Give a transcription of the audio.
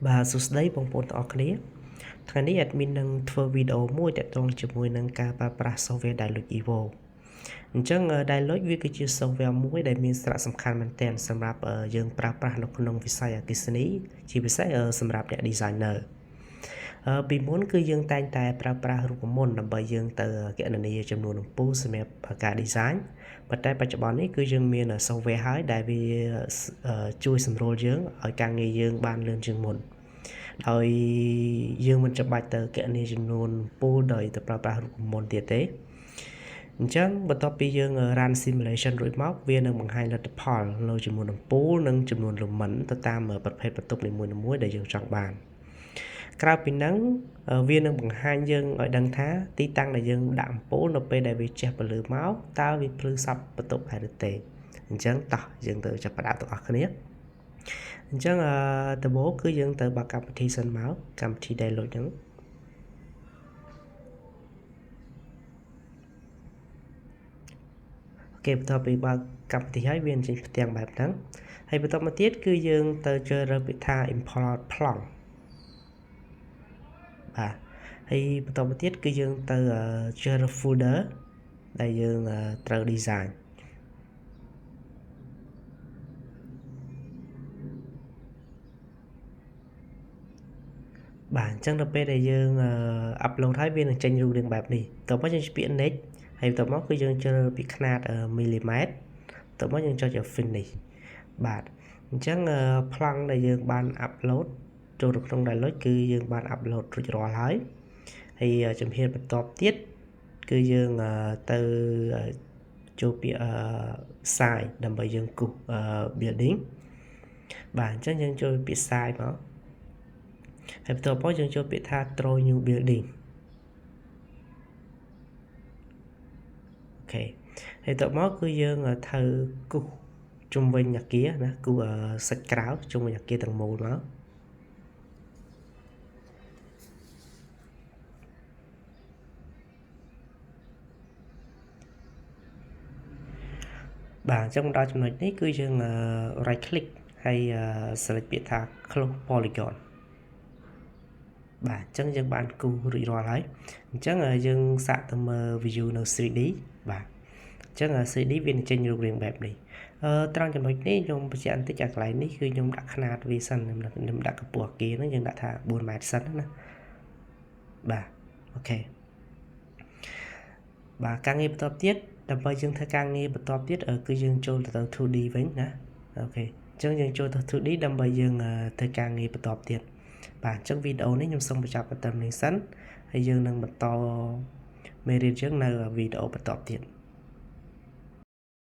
បាទសួស្តីបងប្អូនទាំងអស់គ្នាថ្ងៃនេះ admin នឹងធ្វើវីដេអូមួយទាក់ទងជាមួយនឹងការប្រើប្រាស់ software DIALux evo អញ្ចឹង DIALux វាគឺជា software មួយដែលមានសារៈសំខាន់មែនទែនសម្រាប់យើងប្រើប្រាស់នៅក្នុងវិស័យអគ្គិសនីជាពិសេសសម្រាប់អ្នក designer ពីមុនគឺយើងតែងតែប្រើប្រាស់រូបមន្តដើម្បីយើងទៅគណនាចំនួនអំពូលសម្រាប់ការ design ប៉ុន្តែបច្ចុប្បន្ននេះគឺយើងមាន software ហើយដែលវាជួយសម្រួលយើងឲ្យការងារយើងបានលឿនជាងមុនដោយយើងមិនចាំបាច់ទៅគណនាចំនួនអំពូលដោយទៅប្រើប្រាស់រូបមន្តទៀតទេអញ្ចឹងបន្ទាប់ពីយើង run simulation រួចមកវានឹងបង្ហាញលទ្ធផលនៅចំនួនអំពូលនិងចំនួន lumen ទៅតាមប្រភេទបន្ទប់នីមួយៗដែលយើងចង់បានក្រៅពីហ្នឹងវានឹងបង្ហាញយើងឲ្យដឹងថាទីតាំងដែលយើងដាក់អំពូលនៅពេលដែលវាជះពន្លឺមកតើវាភ្លឺសព្វបន្ទប់ដែរឬទេអញ្ចឹងតោះយើងទៅចាប់ផ្ដើមទាំងអស់គ្នាអញ្ចឹងដំបូងគឺយើងទៅបើកកម្មវិធីសិនមកកម្មវិធី DIALux ហ្នឹង OK បន្ទាប់ពីបើកកម្មវិធីហើយវាចេញផ្ទាំងបែបហ្នឹងហើយបន្តមកទៀតគឺយើងទៅជ្រើសរើសពាក្យថា import ប្លង់បាទហើយបន្តមកទៀតគឺយើងទៅជ្រើសរើស folder ដែលយើងត្រូវ design បាទអញ្ចឹងដល់ពេលដែលយើង upload ហើយវានឹងចេញរូបរាងបែបនេះតោះមកយើងពាក្យ next ហើយបន្ទាប់មកគឺយើងជ្រើសពីខ្នាតមីលីម៉ែត្របន្ទាប់មកយើងចុច finish បាទអញ្ចឹងប្លង់ដែលយើងបាន upload ចូលទៅក្នុង DIALux គឺយើងបាន upload រួចរាល់ហើយហើយជំហានបន្ទាប់ទៀតគឺយើងទៅចូលពាក្យ size ដើម្បីយើងគូស building បាទអញ្ចឹងយើងចូលពាក្យ size មកហើយបន្ទាប់មកយើងចូលពាក្យថា draw new building OK ហើយតមកគឺយើងត្រូវគូសជុំវិញអាគារណាគូសសាច់ក្រៅជុំវិញអាគារទាំងមូលមកបាទអញ្ចឹងមកដល់ចំណុចនេះគឺយើង right click ហើយ select ពាក្យថា close polygon បាទអញ្ចឹងយើងបានគូសរួចរាល់ហើយអញ្ចឹងយើងសាកទៅមើល view នៅ 3D បាទអញ្ចឹង 3D វានឹងចេញរូបរាងបែបនេះអឺត្រង់ចំណុចនេះខ្ញុំបញ្ជាក់បន្តិចអាកន្លែងនេះគឺខ្ញុំដាក់ខ្នាតវាសិនខ្ញុំដាក់កម្ពស់អាគារហ្នឹងយើងដាក់ថា4ម៉ែត្រសិនណាបាទ OK បាទការងារបន្ទាប់ទៀតដើម្បីយើងធ្វើការងារបន្ទាប់ទៀតគឺយើងចូលទៅ 2D វិញណា OK អញ្ចឹងយើងចូលទៅ 2D ដើម្បីយើងធ្វើការងារបន្ទាប់ទៀតបាទអញ្ចឹងវីដេអូនេះខ្ញុំសូមបញ្ចប់តែត្រឹមនេះសិនហើយយើងនឹងបន្តមេរៀនយើងនៅវីដេអូបន្ទាប់ទៀត។